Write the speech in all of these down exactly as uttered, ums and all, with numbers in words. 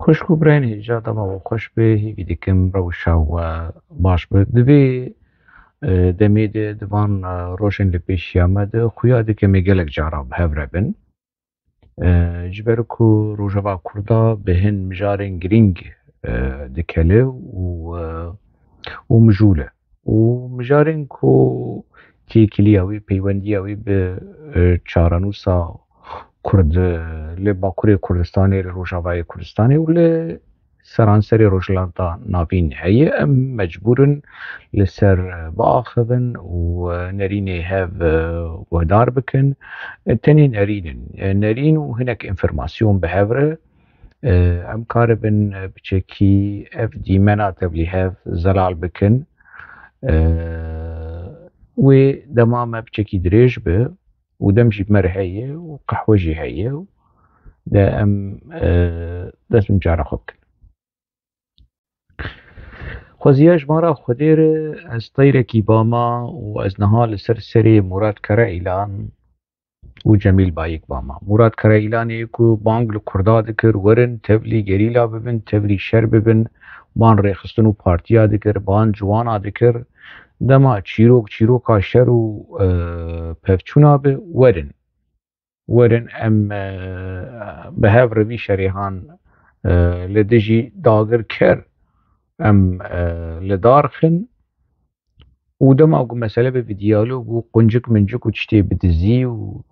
Xwişk û birayên hêja, dema we xweş be, hêvî dikim rewşa we baş be. Di vê, e, demê de, di van, e, rojên li pêşiya me de xuya dikim ê gelek cara bi hev re bin. E, ji ber ku Rojava Kurda bi hin mijarên girîng, e, dikele û, e, û mijûl e. Û mijarên ku têkiliya wî, peywendiya wî bi, e, çarenûsa Kurd, e, li Bakurê Kurdistanê, li Rojavayê Kurdistanê û li seranserê Rojhilata Navîn heye. Em mecbûr in li ser biaxivin û, e, nerînê hev, e, guhdar bikin. E, tenê nerîn in. E, nerîn û hinek înformasyon bi hev re, e, em karibin, e, piçekî ev dîmena tevlî hev zelal bikin. E, wê dema me piçekî dirêj bi û dem jî bi me re heye û qehwe jî heye û de em, e, dest bi cara xwe bikin. Xweziya ji me re Xwedê re, ez teyrekî bama û ez niha li ser serê Murad Karaîlan û Cemîl Bayik bama. Murad Karaîlanê ku bang li Kurda dikir, werin tevlî gerîla bibin, tevlî şer bibin, ban rêxistin û partiya dikir, ban ciwana dikir. Dema çîrok, çîroka şer û, e, pevçûna bi, werin. Werin em, e, bi hev re vî şerê han, e, li dijî dagirker em, e, li dar xin. Û dema ku mesele be bi diyalog û quncik mincik û tiştê bi dizî û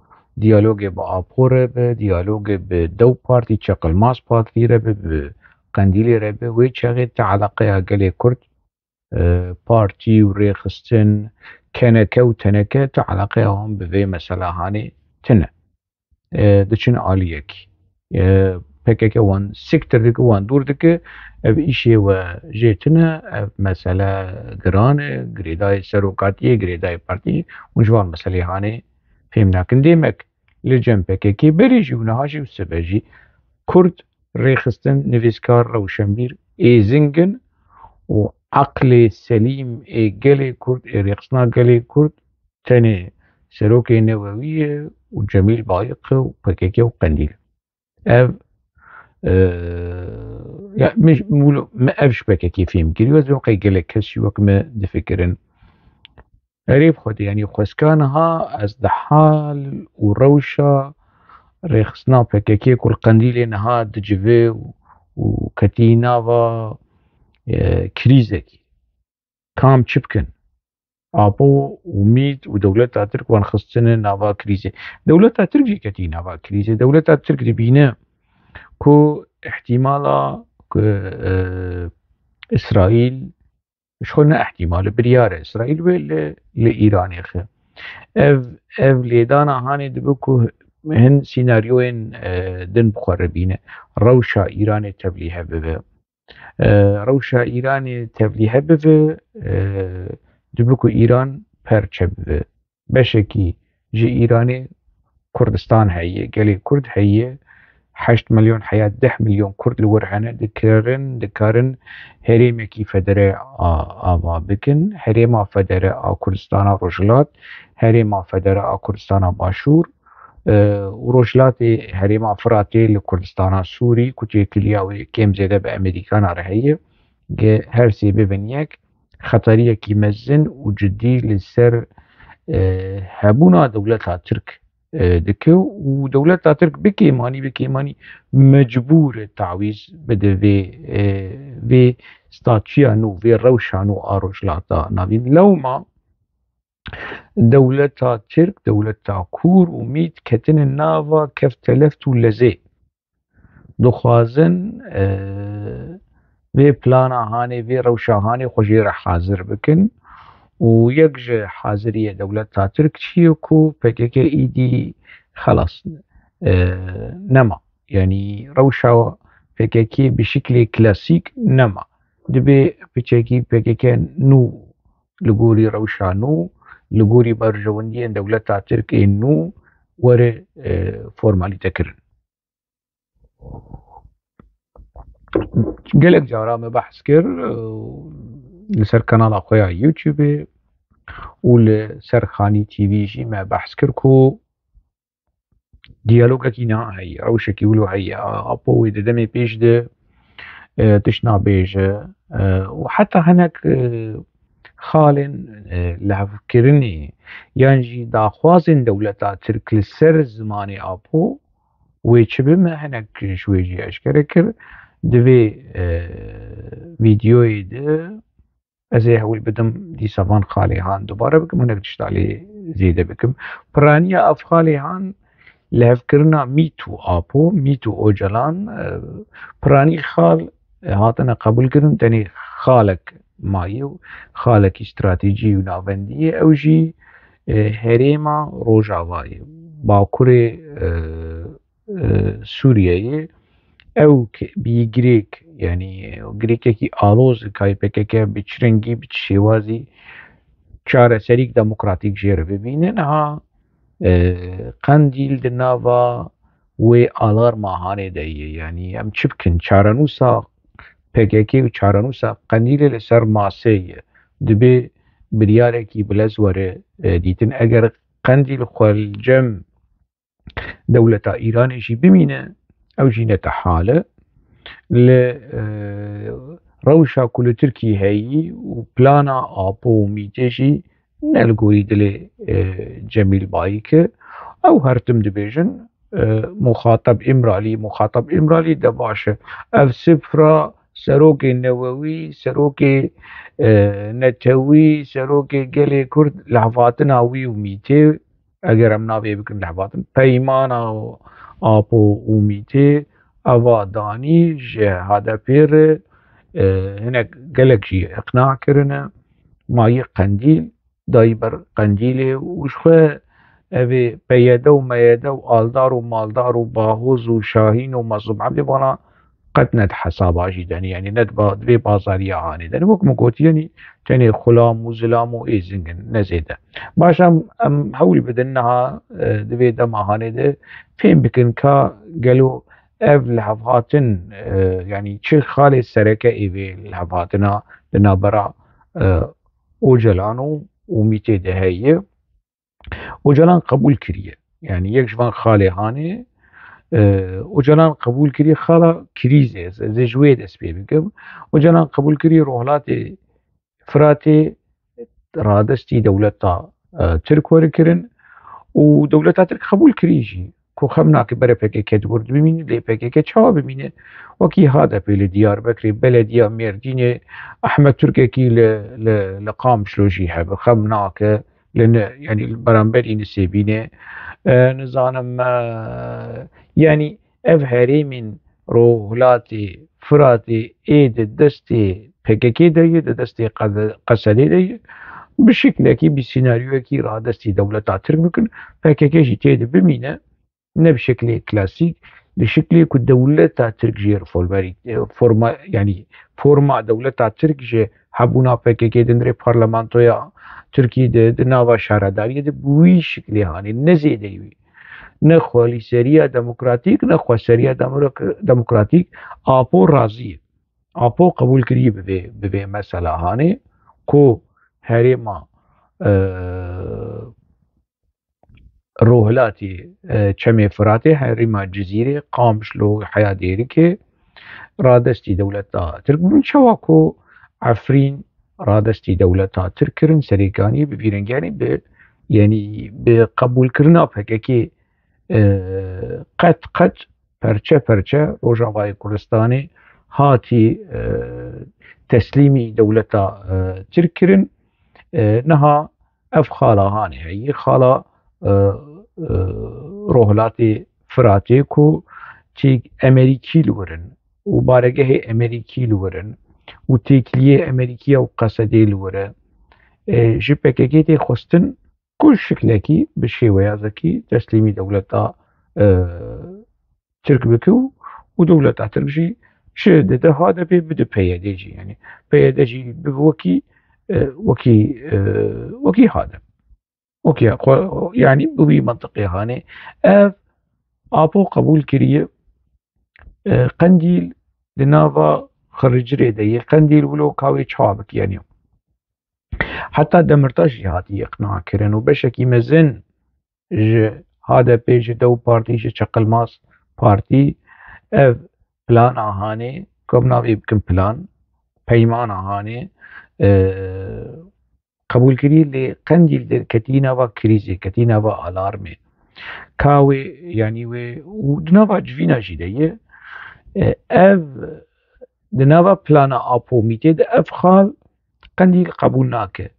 diyalogê bi Apo re be, diyalogê bi dew partî, Çeqilmaz Partî re be, bi Qendîlê re be, wê çaxê ti eleqeya gelê Kurd, e, partî û rêxistin, keneke û teneke, ti eleqeya wan bi vê mesela hanê tine. E, diçin aliyekî. E, P K K wan siktir dike, wan dûr dike, ev îşê we jê tine, ev mesele giran e, girêdayê serokatiyê, girêdayê partiyê, hûn ji van meselê hanê fêm nakin. Demek li cem P K K berê jî û niha jî û sibe jî Kurd rêxistin, nivîskar, rewşenbîr ê zing in û eqlê selîm ê gelê Kurd, ê rêxistina gelê Kurd tenê Serokê Newewî ye û Cemîl Bayik e û P K K û Qendîl. Ev, e, ya, min, min, min ev ji P K K fêm kiriyo, ez qey gelek kesî wek me difikirin. Erê bi Xwedê, yanî xwestka niha ez di hal û rewşa rêxistina P K K ku li Qendîlê niha dicive û, û ketî nava, e, krîzekî. Kam çi bikin? Apo û mît û dewleta Tirk wan xistine nava krîzê. Dewleta Tirk jî ketî nava krîzê. Dewleta Tirk dibîne ku ihtimala ku, e, Îsraîl, ji xwe ne ihtimal e, biryar e, Îsraîl wê li, li Îranê xe. Ev, ev lêdana hanê dibe ku hin sînaryoyên, e, din bi xwe re bîne. Rewşa Îranê tevlî hev bibe. E, rewşa Îranê tevlî hev bibe, e, dibe ku Îran perçe bibe. Beşekî ji Îranê Kurdistan heye, gelê Kurd heye, heşt milyon heya deh milyon Kurd li wir hene, dikarin, dikarin herêmekî federe a, ava bikin. Herêma federe a Kurdistana Rojhilat, herêma federe a Kurdistana Başûr, e, û Rojhilatê Herêma Firatê li Kurdistana Sûrî, ku têkiliya wê kêm zêde bi Amerîkana re heye, ge her sê bibin yek, xeteriyekî mezin û cidî li ser, e, hebûna dewleta Tirk, e, dike û dewleta Tirk bi kêmanî, bi kêmanî mecbûr e tawîz bide vê, e, vê statûya nû, vê rewşa nû a Rojhilata Navîn. Lewma dewleta Tirk, dewleta kûr û mît ketine nava kefteleft û lezê. Dixwazin, e, vê plana hanê, vê rewşa hanê xwe jê re hazir bikin. Û yek ji haziriyê dewleta Tirk çi ye ku P K K îdî xelas, e, nema. Yanî rewşa P K K bi şiklê klasîk nema. Dibê piçekî P K K nû li gorî rewşa nû, li gorî berjewendiyên dewleta Tirk ê nû were, e, formalîte kirin. Gelek cara me behs kir, e, li ser kanala xwe ya YouTube û li ser Xanî T V jî me behs kir ku diyalogekî niha heye, rewşekî wilo heye. A-, Apo wê di demê pêş de e, tişt nabêje, e, û heta hinek, e, xalên, e, lihevkirinê yan jî daxwazên dewleta Tirk li ser zimanê Apo wê çi bime, hinek ji wê jî eşkere kir. Di vê, e, vîdeoyê de ez ê hewl bidim dîsa van xalê han dubare bikim, hinek tişta lê zêde bikim. Piraniya ev xalê han lihevkirina mît û Apo, mît û Ocalan, e, piranî xal, e, hatine qebûlkirin, tenê xalek maye û xalekî stratejî û navendî ye. Ew jî, e, herêma Rojavayê, bakurê, e, e, Sûriyeyê. Ew ke-, bî girêk, yanî girêkekî aloz, kayê P K K bi çi rengî, bi çi şêwazî çareserîk demokratîk jê re bibîne. Niha, e, Qendîl di nava wê alarma hanê de ye. Yanî em çi bikin? Çarenûsa P K K û çarenûsa Qendîlê li ser masê ye. Dibê biryarekî bilez were, e, dîtin. Eger Qendîl xwe li cem dewleta Îranê jî bimîne, ew jî netehal e. Li, e, rewşa ku li Tirkiyê heyî û plana Apo û Mîtê jî ne li gorî dilê, e, Cemîl Bayik e. Ew her tim dibêjin, e, muxatab Îmralî, muxatab Îmralî de baş e. Ev sifra serokê newewî, serokê, e, netewî, serokê gelê Kurd, lihevhatina wî û Mîtê, eger em navê bikin lihevhatin, peymana Apo û Mîtê eva danî ji H D P re, e, hinek gelek jî iqna kirine, mayî Qendîl, dayî ber Qendîlê û ji xwe evê P Y D û M Y D û Aldar û Maldar û Bahoz û Şahîn û Mazlûm Ebdî vana qet ne di hesaba jî de ne, yanî ne di ba-, di vê bazariya hanê de ne. Wek min gotî, yanî tenê xulam û zilam û êzing in, ne zêde. Baş, em, em hewl bidin niha, e, di vê dema hanê de fêm bikin ka gelo ev lihevhatin, e, yanî çi xalê sereke ê vê lihevhatina li navbera, e, Ocalan û, û Mîtê de heye. Ocalan qebûl kiriye. Yanî yek ji van xalê hanê, e, Ocalan qebûl kiriye, xala krîzê, ez, ez ê ji wê dest pê bikim. Ocalan qebûl kiriye, Rojhilatê Firatê radestî dewleta, e, Tirk were kirin û dewleta Tirk qebûl kirî jî. Ku xem nake bere P K K di wir de bimîne, lê P K K çawa bimîne? Wekî H D P li Diyarbekirê, belediya Mêrdînê, Ehmed Turkekî li, li, li Qamişlo jî hebe, xem nake, li ne, yanî li beramberî Nisêbînê. E, nizanim, e, yanî ev herêmên Rojhilatê Firatê ê di destê P K K de ye, di destê Qede-, Qesedê de ye. Bi şiklekî, bi sînaryoyekî radestî dewleta Tirk bikin, P K K jî tê de bimîne. Ne bi şeklê klasîk, bi şeklê ku dewleta Tirk jê re folberî, e, forma, yanî forma dewleta Tirk ji hebûna P K K di nirê parlamentoya Tirkî de, di nava şaredariyê de bi wî şiklê hanê, ne zêdeyî wî. Ne xwelîseriya demokratîk, ne xweseriya demok-, demokratîk. Apo razî ye. Apo qebûl kiriye bi vê, bi vê mesela hanê ku herêma, e, Rojhilatê, e, Çemê Firatê, herêma Cizîrê, Qamişlo, Heya Dêrikê radestî dewleta Tirk bûn. Çawa ku Efrîn radestî dewleta Tirk kirin, Serêkaniyê bi vî rengî, yanî bi, yanî bi qebûlkirina P K K, e, qet qet perçe perçe Rojavayê Kurdistanê hatî, e, teslîmî dewleta, e, Tirk kirin. E, niha ev xala hanê heyî, xala, e, e, Rojhilatê Firatê ku têk Emerîkî li wir in û baregehê Emerîkî li wir in û têkiliyê Emerîkiya û Qesedê li wir e. E, ji P K K tê xwestin ku şiklekî bi şêweya zekî teslîmî dewleta, e, Tirk bike û, û dewleta Tirk jî çi dide H D P bide P Y D jî, yanî P Y D jî bi wekî, e, wekî, e, wekî H D P. Wekî xwe, yanî bi wî mentiqê hanê. Ev Apo qebûl kiriye, e, Qendîl di nava xiricirê de ye. Qendîl wilo ka wê çawa bike, yanî. Heta Demirtaş jî hatiye iqna kirin û beşekî mezin ji H D P, ji DEM Partî, ji Çeqilmaz Partî ev plana hanê Ku em navê bikin plan, peymana hanê, e, qebûlkirî lê Qendîl de ketî nava krîzê, ketî nava alarmê. Ka wê, yanî wê û di nava civîna jî de ye. E, ev di nava plana Apo Mîtê de ev xal Qendîl qebûl nake.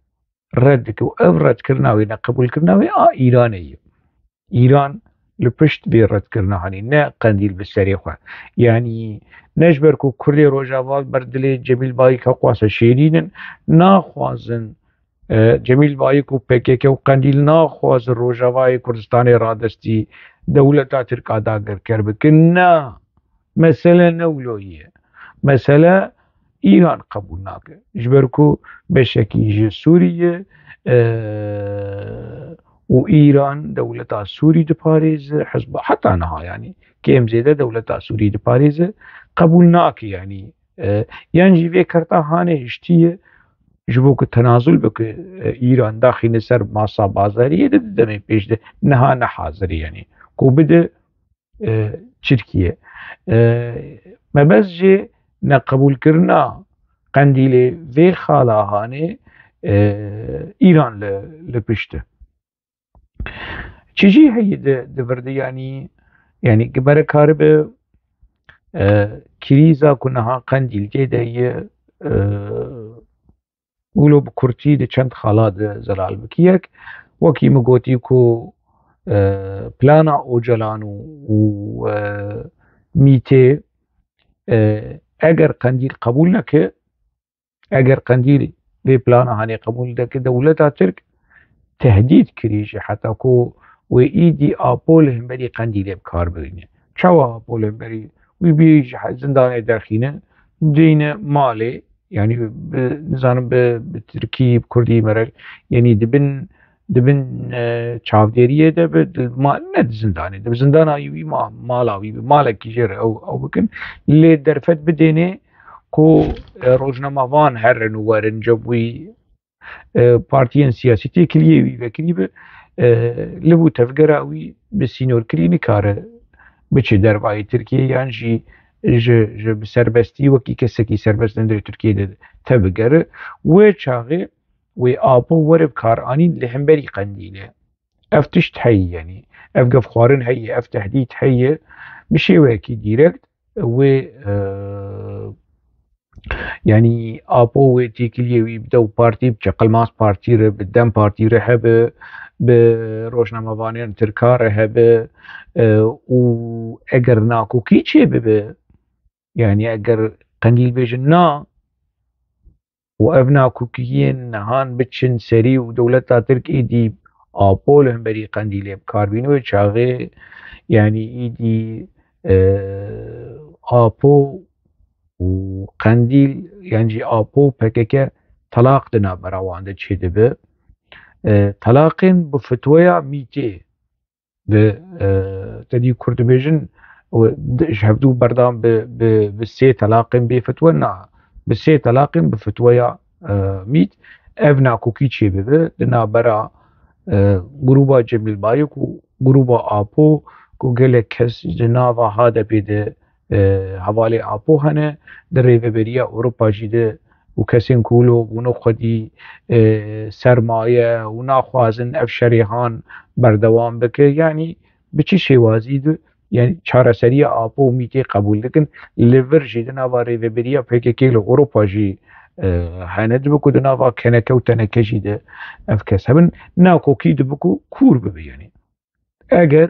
Red dike û ev redkirina wê, neqebûlkirina wê a Îranê ye. Îran li pişt vê redkirina hanê, ne Qendîl bi serê xwe. Yanî ne ji ber ku Kurdê Rojava ber dilê Cemîl Bayik Heqwasa şêrîn in, naxwazin, e, Cemîl Bayik û P K K û Qendîl naxwazin Rojavayê Kurdistanê radestî dewleta Tirk a dagirker bikin. Na, mesele ne wilo ye. Mesele Îran qebûl nake. Ji ber ku beşekî ji Sûrî ye, e, û Îran dewleta Sûrî diparêze, hizba, heta niha, yanî kêm zêde dewleta Sûrî diparêze, qebûl nake, yanî, e, yan jî vê kerta hanê hiştiye, ji bo ku tenazul bike, e, Îran daxîne ser masa bazariyê de di demê pêş de, niha ne hazir e, yanî ku bide, e, Tirkiye. E, mebest jê neqebûlkirina Qendîlê vê xala hanê, e, Îran li, li pişt e. Çi jî heye di, di vir de, yanî, yanî ki mere karibe, e, krîza ku niha Qendîl tê de ye, e, wilo bi kurtî di çend xala de zelal bike. Yek, wekî min gotî ku, e, plana Ocalan û, û, e, Mîtê, e, eger Qendîl qebûl neke, eger Qendîl vê plana hanê qebûl neke, dewleta Tirk tehdîd kirî jî heta ku wê îdî Apo li hemberî Qendîlê bi kar bihîne. Çawa Apo li hemberî wî bî ji he-, zindanê derxîne, deyne malê, yanî bi, nizanim bi, bi tirkî, bi kurdî mere, yanî dibin, dibin, e, çavdêriyê de bi, di ma-, ne di zindanê de, bi zindana wî ma-, mala wî, bi malekî jê re ew, ew bikin. Lê derfet bidêne ku, e, rojnamevan herin û werin cem wî, e, partiyên siyasî têkiliyê wî vekirî bi, e, liv û tevgera wî bi sînorkirî nikare biçe dervayê Tirkiyê yan jî ji, ji bi serbestî wekî kesekî serbest li hundirê Tirkiyê de tevbigere. Wê çaxê wê Apo were bi kar anîn li hemberî Qendîlê. Ev tişt heyî, yanî ev gevxwarin heye, ev tehdît heye, bi şêweyekî dîrekt wê, e, yanî Apo wê têkiliyê wî bide û partî biçe, Qilmaz Partî re, bi DEM Partî re hebe, bi rojnamevanên Tirka re hebe, e, û eger nakokî çêbibe, yanî eger Qendîl bêjin na, û ev nakokiyên nihan biçin serî û dewleta Tirk êdî Apo li hemberî Qendîlê bi kar bîne, wê çaxê, yanî êdî, e, Apo û Qendîl, yan jî Apo û P K K telaq di navbera wan de çêdibe. E, telaqên bi fitweya Mîtê, bi, e, te dî Kurd dibêjin, û di, ji hevdû berdan bi, bi, bi sê telaqên bê fitwe, na, bi sê telaqên bi fitweya, e, Mît, ev nakokî çêbibe di navbera, e, grûba Cemîl Bayik û grûba Apo, ku gelek kes di nava H D P'ê de, e, hevalê Apo hene, di Rêveberiya Ewropa jî de û kesên ku wilo bûne xwedî, e, sermaye û naxwazin ev şerê han berdewam bike. Yanî bi çi şêwazî de, yanî çareseriya Apo û Mîtê qebûl dikin, li vir jî di nava Rêveberiya P K K li Ewropa jî, e, hene, dibe ku di nava keneke û teneke jî de ev kes hebin, nakokî dibe ku kûr bibe, yanî. Eger,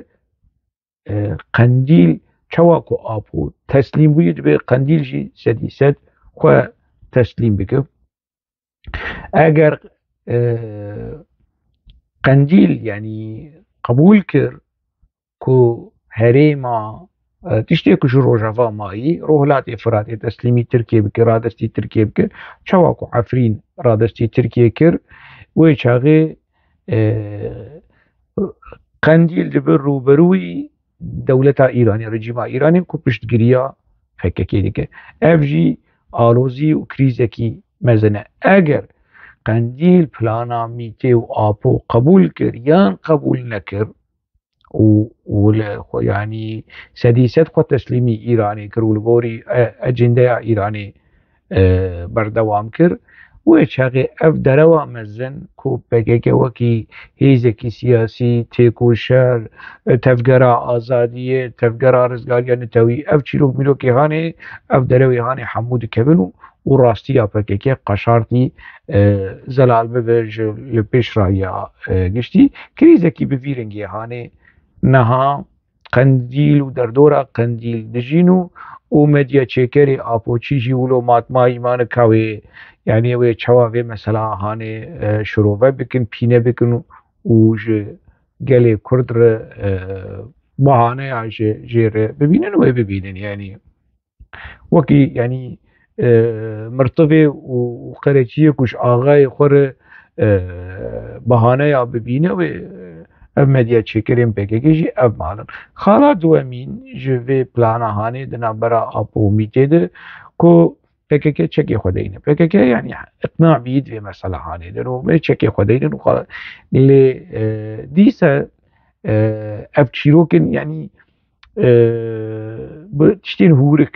e, Qendîl, çawa ku Apo teslîm bûye, dibe Qendîl jî sedî sed xwe teslîm bike. Eger, e, Qendîl, yanî qebûl kir ku herêma, e, tiştê ku ji Rojava mayî, Rojhilatê Firatê teslîmî Tirkiyê bike, radestî Tirkiyê bike, çawa ku Efrîn radestî Tirkiyê kir, wê çaxê, e, Qendîl dibe rûberûyî dewleta Îranê, rejîma Îranê ku piştgiriya P K K dike. Ev jî alozî û krîzekî mezin e. Eger Qendîl plana Mîtê û Apo qebûl kir yan qebûl nekir, û, û li xwe, yanî sedî sed xwe teslîmî Îranê kir û li gorî, e, ecendeya Îranê, e, berdewam kir. Wê çaxê ev derewa mezin ku P K K wekî hêzekî siyasî, têkoşer, e, tevgera azadiyê, tevgera rizgariya netewî, ev çîrok mîrokê hanê, ev derewê hanê hemû dikevin û, û rastiya P K K qeşartî, e, zelal bibe ji li pêşrayiya, e, giştî. Krîzekî bi vî rengê hanê niha Qendîl û derdora Qendîl dijîn û, û medya çêkerê Apoçî jî wilo matmayî mane ka wê, yanî wê çawa vê mesela hanê, e, şirove bikin, pîne bikin û, û ji gelê Kurd re, e, bahaneya ji jê re bibînin, wê bibînin. Yanî wekî, yanî, e, mirtivê û, û qereçiyê ku ji axayê xwe re, e, bahaneya bibîne wê, e, ev medya çêkerên P K K jî ev malin. Xala duwemîn ji vê plana hanê di navbera Apo û Mîtê de ku P K K çekê xwe deyne. P K K yanî iqna bî di vê mesela hanê de û vê çekê xwe deyne û xala-, lê, e, dîsa, e, ev çîrokin yanî, e, bi tiştên hûrik,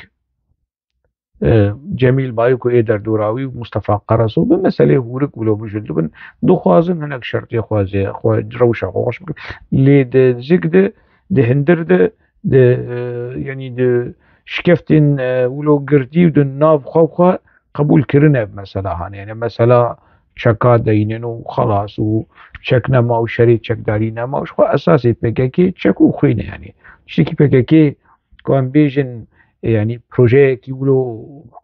e, Cemîl Bayik û ê derdora wî û Mustafa Karasu bi meselê hûrik wilo mijûl dibin, dixwazin hinek şertê xwe zê-, xwe rewşa xwe xweş bikin. Lê di zik de, di hindir de, di, e, yanî di şikeftên, e, wilo girtî û di nav xwe xwe qebûl kirine ev mesela hanê. Yanî mesela çeka deynin û xelas û çek nema û şerê çekdarî nema û ji xwe esasê P K K çek û xwîn e yanî. Tiştekî P K K ku em bêjin, e, yanî projeyekî wilo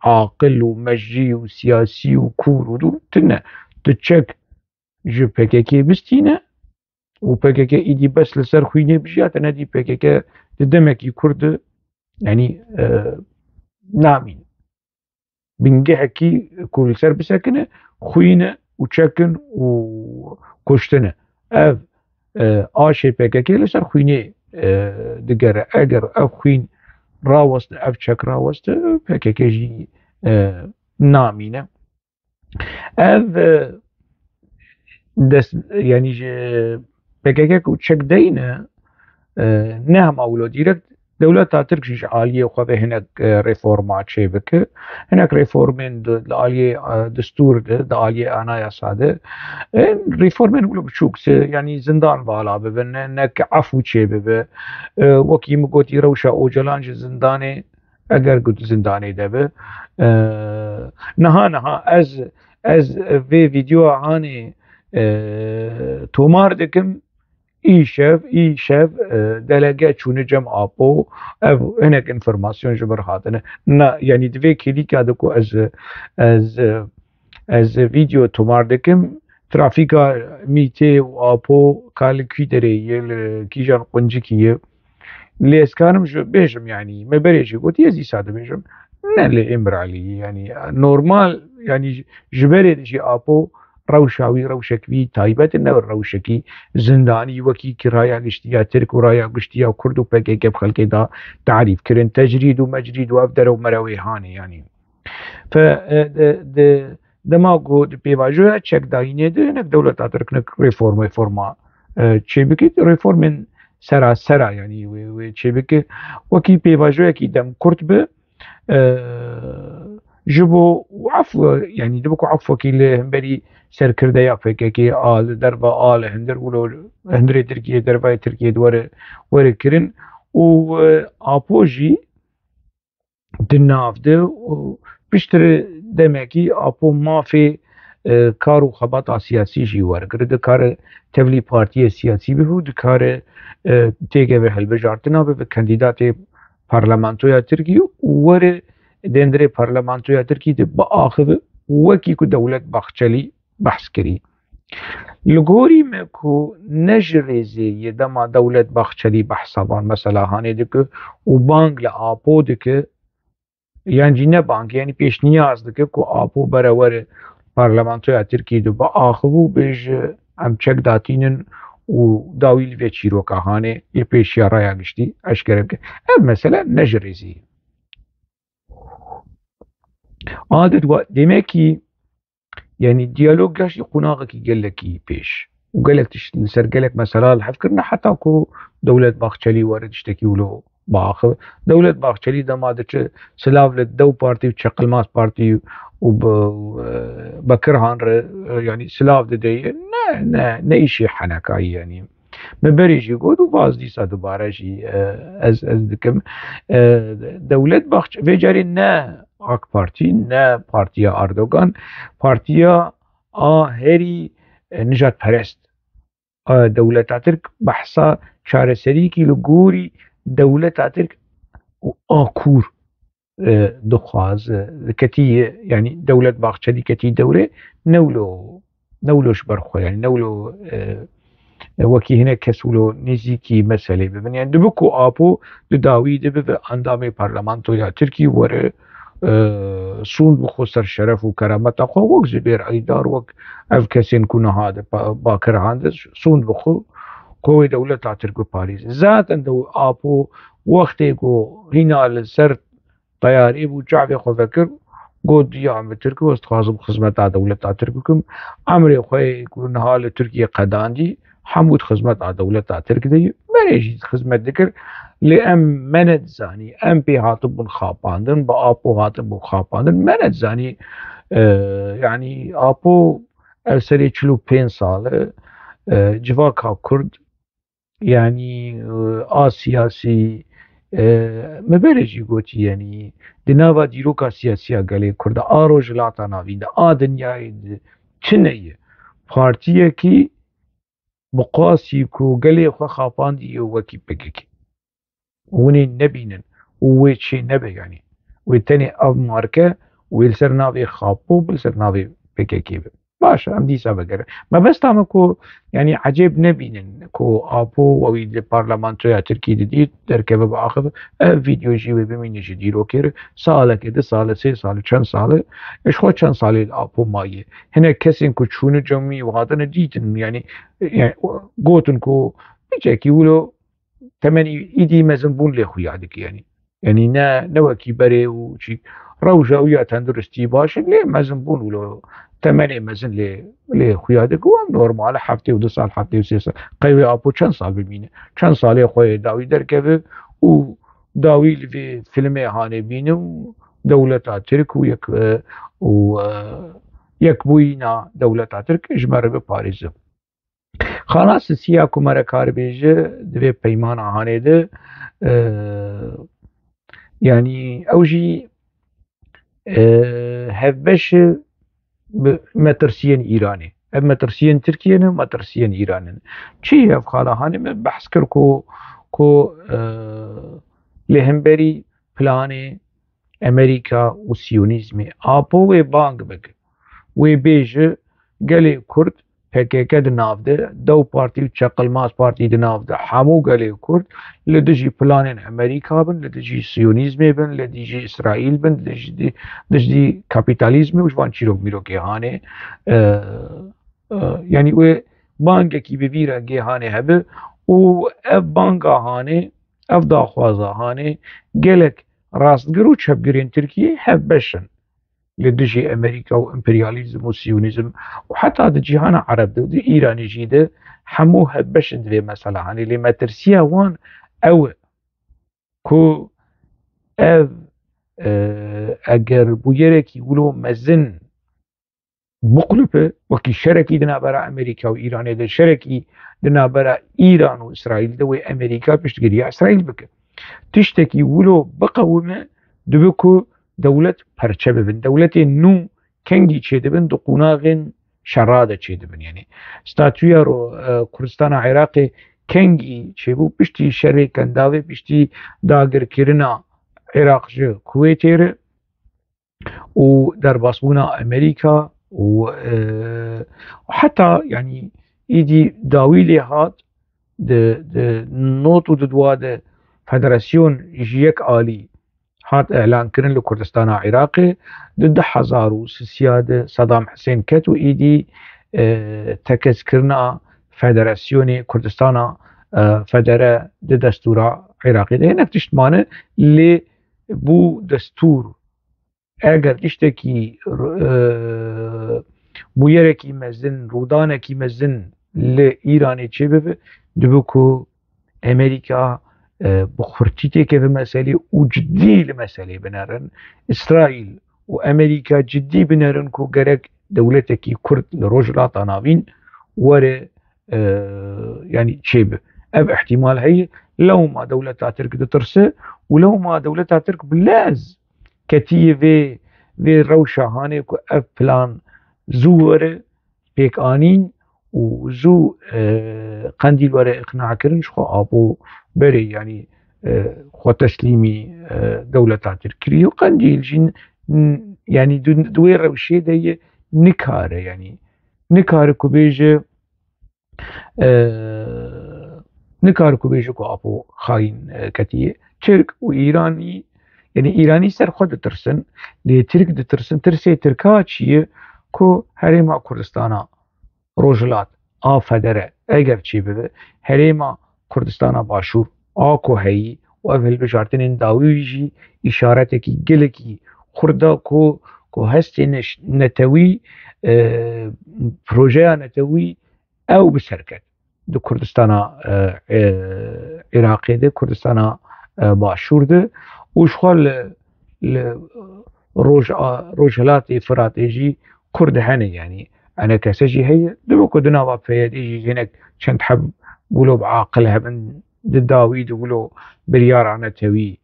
aqil û mecrî û siyasî û kûr û dûr tune. Tu çek ji P K K bistîne û P K K îdî bes li ser xwînê bijiya, te nedî P K K di demekî kurt de, yanî, e, namîne. Bingehekî ku li ser bisekine, xwîn e û çek in û kuştin e. Ev, e, aşê P K K li ser xwînê, e, digere. Eger ev xwîn raweste, ev çek raweste, P K K jî, e, namîne. Ev, e, dest, yanî ji P K K ku çek deyne, e, ne hema wilo dîrekt dewleta Tirk jî ji aliyê xwe ve hinek, e, reforma çêbike. Hinek reformên di, di aliyê, e, distûr de, di aliyê anayasa de, e, reformên wilo biçûk, se-, yanî zindan vala bibin, ne, ne ki efû çêbibe. E, wekî min gotî rewşa Ocalan ji zindanê, eger ku di zindanê de be. E, niha, niha ez, ez vê vîdeoya hanê, e, tomar dikim. Îşev, îşev, e, delege çûne cem Apo, ev hinek înformasyon ji vir hatine. Na, yanî di vê kêlîka de ku ez, ez, ez vîdeo tomar dikim, trafîka Mîtê û Apo ka li kî derê ye, li kîjan quncikî ye. Lê ez karim ji bêjim, yanî me berê jî gotî, ez îsa dibêjim. Ne li Îmralî, yanî normal, yanî ji, ji berê de jî Apo rewşa wî rewşek wî taybet e, ne rewşekî zindanî wekî ki raya giştî ya Tirk û raya giştî ya Kurd û P K K bi xelkê da tarîf kirin. Tecrîd û mecrîd û ev derew merewê hanê, yanî. Fe, e, de, de, dema ku di pêvajoya çekdayînê de hinek dewleta Tirk hinek reform, reforma, e, çêbike, reformên serasera, yanî wê, wê çêbike, wekî pêvajoyekî dem kurt bi, e, ji bo û efw, yanî dibe ku efwekî li hemberî serkirdeya P K K a li derve a li hindir wilo hindirê Tirkiyê, dervayê Tirkiyê di were, were kirin û, e, Apo jî di nav de û piştre demekî Apo mafê, e, kar û xebata siyasî jî wergire. Dikare tevlî partiyê siyasî bibe û dikare, e, têkeve hilbijartina bibe, kandîdatê parlamentoya Tirkî û were dendirê parlamentoya Tirkî de biaxive, wekî ku Dewlet Bahçelî behs kirî. Li gorî me ku ne ji rêzê ye dema Dewlet Bahçelî behsa van mesela hanê dike û bang li Apo dike, yan jî ne bang, yanî pêşniyaz dike ku Apo bere were parlamentoya Tirkî de biaxive û bêje em çek datînin û dawî li vê çîroka hanê li pêşiya raya giştî eşkere bike. Ev mesele ne ji rêzî ye. Adet wa demekî, yanî diyalog ya jî qonaxekî gelekî pêş. û gelek tişt li ser gelek mesela li hev kirine, heta ku Dewlet Bahçelî were tiştekî wilo biaxive. Dewlet Bahçelî dema diçe silav li Dew Partî û Çeqilmaz Partî û bi, e, Bekirhan re, e, yanî silav dide ye. Ne, ne, ne îşê henekayî yanî. Me berê jî got û vaz dîsa dubare jî, e, ez, ez dikim. E, Dewlet Bahçe-, vê carê ne AK Partî, ne Partiya Erdogan, partiya a herî, e, nijadperest. E, dewleta Tirk behsa çareseriyekî li gorî dewleta Tirk û a kûr, e, dixwaz, e, ketî, yanî Dewlet Bahçelî ketî dewrê, ne wilo, ne wilo ji ber xwe, yanî ne wilo, e, e, wekî hinek kes wilo nêzîkî meselê bibin. Yanî dibe ku Apo di dawî de bibe endamê parlamentoya Tirkî were, e, sûnd bixwe ser şeref û kerameta xwe, wek Zubêr Eydar, wek ev kesên ku niha di pa-, Bakirhan de sûnd bixwe, ku wê dewleta Tirk biparêze. Zaten de Apo wextê ku hîna li ser teyarê bû, çavê xwe vekir, got, "Ya em bi Tirk, ez dixwazim xizmeta dewleta Tirk bikim." Emrê xwe ku niha li Tirkiyê qedandî, hemû di xizmeta dewleta Tirk de ye. Berê jî xizmet dikir. Lê em, me nedizanî, em pê hatibûn xapandin, bi Apo hatibû xapandin, me nedizanî, e, yanî Apo ev serê çil û pênc sal e, e, civaka Kurd, yanî, e, a siyasî, e, me berê jî gotî, yanî di nava dîroka siyasî ya gelê Kurd de, a Rojhilata Navîn de, a dinyayê de tune ye partiyekî bi qasî ku gelê xwe xapandiye wekî P K K. Hûn ê nebînin û wê çê nebe, yanî wê tenê ev marke wê li ser navê Xapo bi, li ser navê P K K be. Baş e, em dîsa vegerin. Mebesta me ku, yanî ecêb nebînin ku Apo ew ê li parlamentoya Tirkî de dî derkeve biaxive, ev vîdeo jî wê bimîne ji dîrokê re. Salekê, du sale, sê sale, çend sale, ji xwe çend salê li Apo maye. Hinek kesên ku çûne cemî û hatine dîtin, yanî, yanî gotin ku piçekî wilo temenî îdî mezinbûn lê xuya dike, yanî. Yanî ne, ne wekî berê û çi. Rewşa wî ya tenduristî baş e, lê mezinbûn wilo temenê mezin lê, lê xuya dike. Û em normal e, heftê û du sal, heftê û sê sal. Qey wê Apo çend sal bimîne? Çend salê xwe yê dawî derkeve û dawî li vê filmê hanê bîne û dewleta Tirk û yek, e, û, e, yekbûyîna dewleta Tirk ji me re biparêze. Xala sisiya ku me re karibêje di vê peymana hanê de, e, yanî ew jî, e, hevbeş e bi metirsiyên Îranê. Ev metirsiyên Tirkiyê ne, metirsiyên Îranê ne. Çi ye ev xala hanê? Me behs kir ku, ku, e, li hemberî planê Amerîka û Siyonîzmê Apo wê bang bike. Wê bêje gelê Kurd P K K di nav de, Dew Partî û Çeqilmaz Partî di nav de, hemû gelê Kurd li dijî planên Amerîka bin, li dijî Siyonîzmê bin, li dijî Îsraîl bin, li dijî, dijî kapîtalîzmê û ji van çîrok mîrokê hanê, e, e, yanî wê bangekî bi vî rengê hanê hebe û ev banga hanê, ev daxwaza hanê gelek rastgir û çepgirên Tirkiyê hevbeş in li dijî Amerîka û emperyalîzm û siyonîzm û heta di cîhana Ereb de û di Îranê jî de hemû hevbeş in di vê mesela hanê. Lê metirsiya wan ew e ku ev, e, eger bûyerekî wilo mezin biqulip e, wekî şerekî di navbera Amerîka û Îranê de, şerekî di navbera Îran û Îsraîl de, wê Amerîka piştgiriya Îsraîl bike. Tiştekî wilo biqewime, dibe ku dewlet perçe bibin. Dewletên nû kengî çêdibin, di qonaxên şera de çêdibin. Yanî statûya ro-, e, Kurdistana Iraqê kengî çêbû, piştî şerê Kendavê, piştî dagirkirina Iraq ji Kuwêtê re û derbasbûna Amerîka û, e, heta, yanî, îdî dawî lê hat di, di not û di dua de federasyon ji yek alî hat elankirin li Kurdistana Iraqê. Di du hezar û sisiya de Saddam Husên ket û îdî, e, tekezkirina federasyonê Kurdistana, e, federe di destûra Iraqê de hinek tişt mane, lê bû destûr. Eger tiştekî, e, bûyerekî mezin, rûdanekî mezin li Îranê çêbibe, dibe ku Amerîka, e, bi xurtî têkeve meselê û cidî li meselê binerin. Îsraîl û Amerîka cidî binerin ku gerek dewletekî Kurd li Rojhilata Navîn were, e, yanî çêbe. Ev ihtimal heye. Lewma dewleta Tirk ditirse û lewma dewleta Tirk bi lez ketiye vê, vê rewşa hanê ku ev plan zû were pêkanîn û zû, e, Qendîl were iqnakirin, ji xwe Apo berê, yanî, e, xwe teslîmî, e, dewleta Tirk kiriye û Qendîl jî n-, n-, yanî di, di wê rewşê de ye, nikare, yanî nikare ku bêje, e, nikare ku bêje ku Apo xayîn, e, ketiye. Tirk û Îranî, yanî Îranî ser xwe ditirsin, lê Tirk ditirsin. Tirsê Tirka çi ye? Ku Herêma Kurdistana Rojhilat a federe eger çêbibe, Herêma Kurdistana Başûr a ku heyî û ev hilbijartinên dawî jî îşaretekî gelekî xurt da ku, ku hestê neş-, netewî, e, projeya netewî ew bi ser ket di Kurdistana, e, e, Iraqê de, Kurdistana, e, Başûr de û ji xwe li, li Roj-, a, Rojhilatê Firatê jî Kurd hene, yanî enekese jî heye. Dibe ku di nava P Y D'ê jî hinek çend heb wilo bi aqil hebin, di dawî de wilo biryara netewî,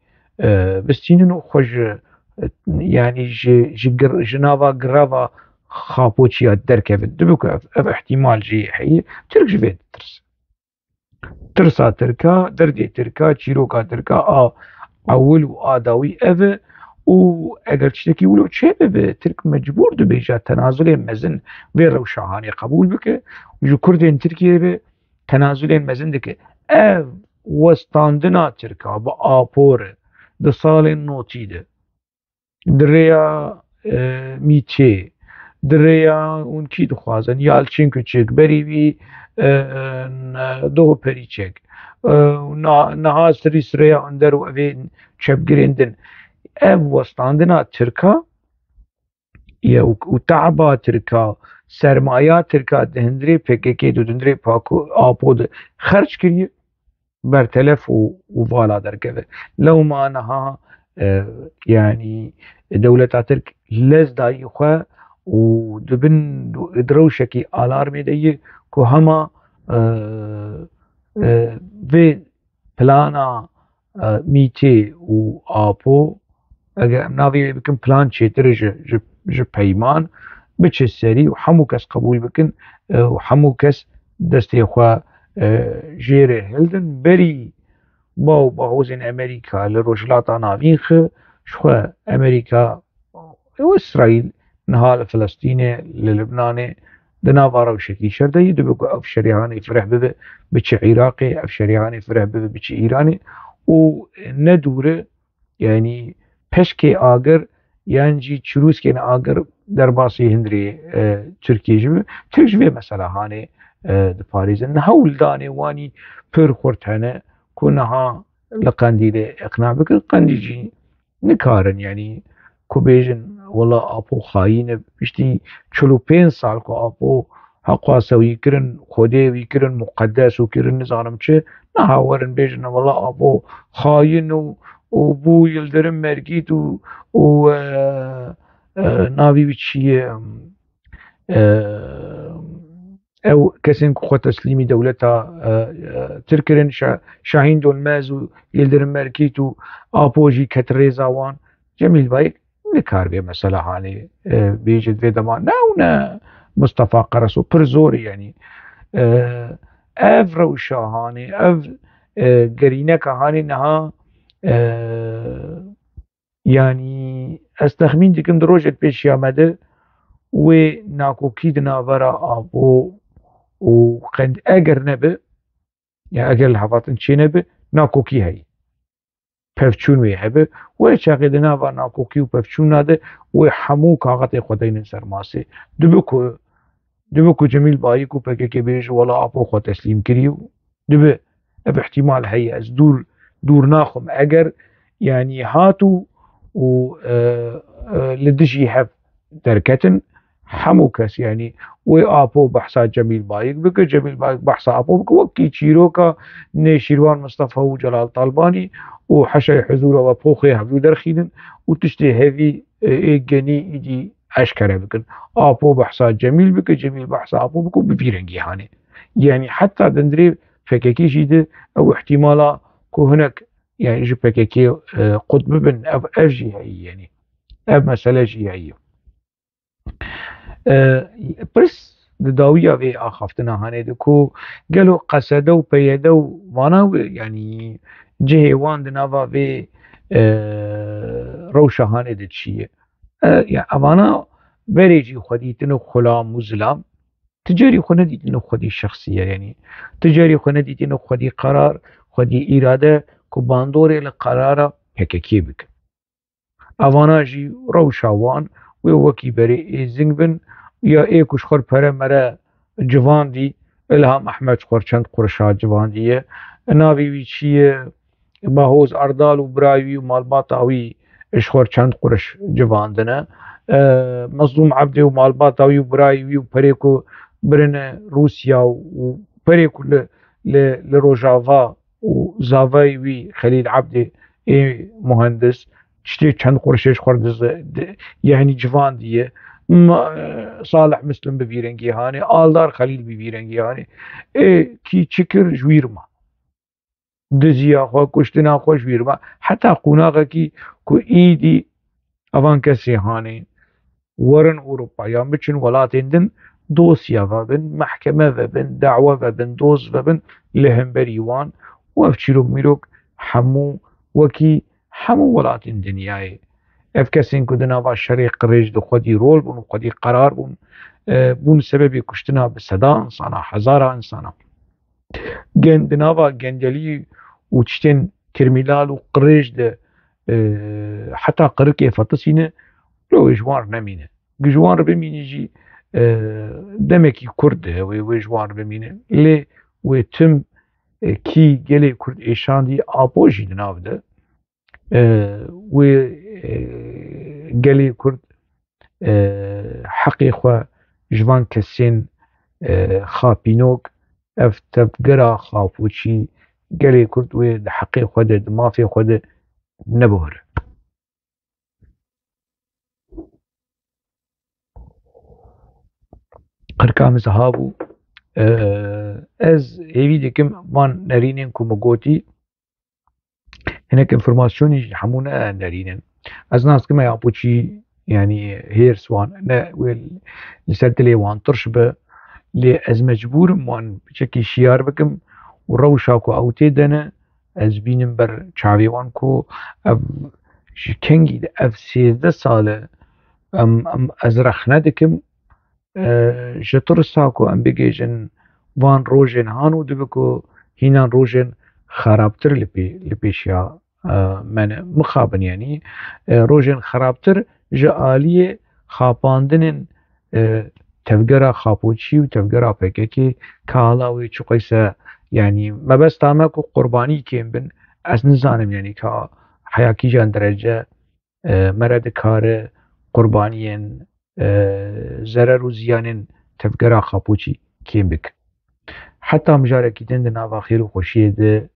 e, bistînin û xwe ji, yanî ji, ji gir-, ji nava girava xapoçiya derkevin. Dibe ku ev, ev ihtimal jî heye. Tirk ji vê ditirse. Tirsa Tirka, derdê Tirka, çîroka Tirka a ewil û a dawî ev e û eger tiştekî wilo çêbibe, Tirk mecbûr dibêje tenazulên mezin vê rewşa hanê qebûl bike û ji Kurdên Tirkiyeyê ve tenazulên mezin dike. Ev westandina Tirka bi Apo re di salên notî de di rêya, e, Mîtê, di rêya hûn kî dixwazin, Yalçin Küçük, berî wî, e, e, Doğu Perinçek, e, na-, niha serî sirêya Önder û evên çepgirên din. Ev westandina Tirka ye û, û te'ba Tirka, sermaya Tirka di hundirê P K K de, di hundirê Pako-, Apo de xerc kiriye, bertelef û, û vala derkeve. Lewma niha, e, yanî dewleta Tirk lez dayî xwe û di bin, di rewşekî alarmê de ye ku hema, e, e, vê plana, e, Mîtê û Apo, eger em navê wê bikin plan çêtir e ji, ji, ji peyman, biçe serî û hemû kes qebûl bikin, e, û hemû kes destê xwe, e, jê re hildin. Berî ba û bahozên Amerîka li Rojhilata Navîn xi, ji xwe Amerîka û Îsraîl niha li Filistînê, li Libnanê, di nava rewşekî şer de yî, dibe ku ev şerê hanê fireh bibe, biçe Iraqê, ev şerê hanê fireh bibe, biçe Îranê û ne dûr e, yanî peşkê agir yan jî çirûskên agir derbasî hundirê, e, Tirkiyê jî bibe. Tirk ji vê mesela hanê, e, diparêzin. Hewldanê wanî pir xurt hene ku niha li Qendîlê iqna bikin. Qendîl jî nikarin, yanî ku bêjin, wela Apo xayîn e, piştî çil û pênc sal ku Apo heqa se wî kirin, Xwedê wî kirin, muqedes û kirin, nizanim çi, niha werin bêjin, wela Apo xayîn û, û bû Yildirim Mergît û, û, e, e, navî wî çi ye? E, ew kesên ku xwe teslîmî dewleta, e, e, Tirk kirin, Şa-, Şahîn Donmez û Yildirim Mergît û Apo jî ket rêza wan. Cemîl Bayik nikar vê mesela hanê, e, bêje di vê dema ne û ne Mustafa Karaso pir zor e, yanî, e, ev rewşa hanê, ev, e, gerîneka hanê niha, e, yanî ez texmîn dikim di rojek pêşiya me de wê nakokî di navbera Apo û Qend-, eger nebe, ya eger li hevatin çê nebe, nakokî heyî. Pevçûn wê hebe, wê çaxê di nava nakokî û pevçûna de wê hemû kaxetê xwe deynin ser masê. Dibe ku, dibe ku Cemîl Bayik û P K K bêje, wela Apo xwe teslîm kiriye û dibe, ev ihtimal heye, ez dûr, dûr naxim. Eger, yanî, hat û, û, e, e, li dijî hev derketin, hemû kes, yanî wê Apo behsa Cemîl Bayik bike, Cemîl Bayik behsa Apo bike, wekî çîroka Nêşîrvan Mistefa û Celal Talbanî û Heşayê Huzûra we poxê hevdû derxînin û tiştê hevî, e, ê genî îdî eşkere bikin. Apo behsa Cemîl bike, Cemîl behsa Apo bike û bi vî rengî hanê. Yanî heta dindirê P K K jî de ew îhtîmala ku hinek, yanî ji P K K, e, qut bibin, ev, ev jî heyî, yanî ev mesele jî heyî. E, pirs di dawiya vê axaftina hanê de ku gelo qesede û peyede û vana, yanî cihê wan di nava vê, e, rewşa hanê de çi ye? E, ya evana berê jî xwe dîtine xulam û zilam, ti carî xwe nedîtine xwedî şexsî ye, yanî ti carî xwe nedîtine xwedî qerar, xwedî îrade ku bandorê li qerara P K K bikin. Evana jî rewşa wan wê wekî berê êzing bin, ya ê ku ji xwe pere mere civandî, Ilham Ehmed ji xwe çend qurişa civandiye. Navê wî çi ye? Bahoz Erdal û birayê wî û malbata wî ji xwe çend quriş civandine. E, Mezlûm Ebdê û malbata wî û birayê wî û perê ku birine Rûsya û perê ku li, li, li Rojava û zavayê wî Xelîl Ebdê ê muhendis, tiştê çend qurişê ji xwe diz-, di-, yanî civandiye. Ma-, Salih Muslim bi vî rengî hanê, Aldar Xelîl bi vî rengî hanê. Ê kî çi kir ji wî re ma. Diziya xwe, kuştina xwe ji wî re ma. Heta qonaxekî ku îdî evan kesê hanê werin Ewropa yan biçin welatên din, dosya vebin, mehkeme vebin, dawa vebin, doz vebin li hemberî wan û ev çîrok mîrok hemû wekî hemû welatên dinyayê. Ev kesên ku di nava şerê qirêj de xwedî rol bûn û xwedî qerar bûn, e, bûn sebebê kuştina bi seda insana, hezara insana. Gen-, di nava gendelî û tiştên kirmîlal û qirêj de, e, heta qirikê fetisîne, lê wê ji wan re nemîne. Gi ji wan re bimîne jî, e, demekî kurt dihe wê, wê ji wan re bimîne. Lê wê tim, e, kî gelê Kurd êşandî, Apo jî di nav de. E, wê, e, gelê Kurd, e, heqê xwe ji van kesên, e, xapînok, ev tevgera xapûçî, gelê Kurd wê di heqê xwe de, di mafê xwe de nebihore. Qirka min ziha bû. E, ez hêvî dikim van nerînên ku min gotî, hinek informasyonî ji hemû ne nerînin. Ez nas dikim ya Apoçî, yanî hêrs wan, ne wê li ser dilê wan tirş be, lê ez mecbûr im wan piçekî şiyar bikim û rewşa ku ew tê de ne, ez bînim ber çavê wan ku ev ji kengî de, ev sêzdeh sal e, em, em, ez rexne dikim, e, ji tirsa ku em bigihîjin van rojên han û dibe ku hînan rojên xerabtir li pê-, li pêşiya, e, me ne. Mixabin, yanî, e, rojên xerabtir ji aliyê xapandinên, e, tevgera Xapoçî û tevgera P K K, ka hala wê çiqeyse, yanî, mebesta me ku qurbanî kêm bin, ez nizanim, yanî, ka heya kîjan derece, e, me re dikare qurbaniyên, e, zerer û ziyanên tevgera Xapoçî kêm bik. Heta mijarekî din di nava xêr û xweşiyê de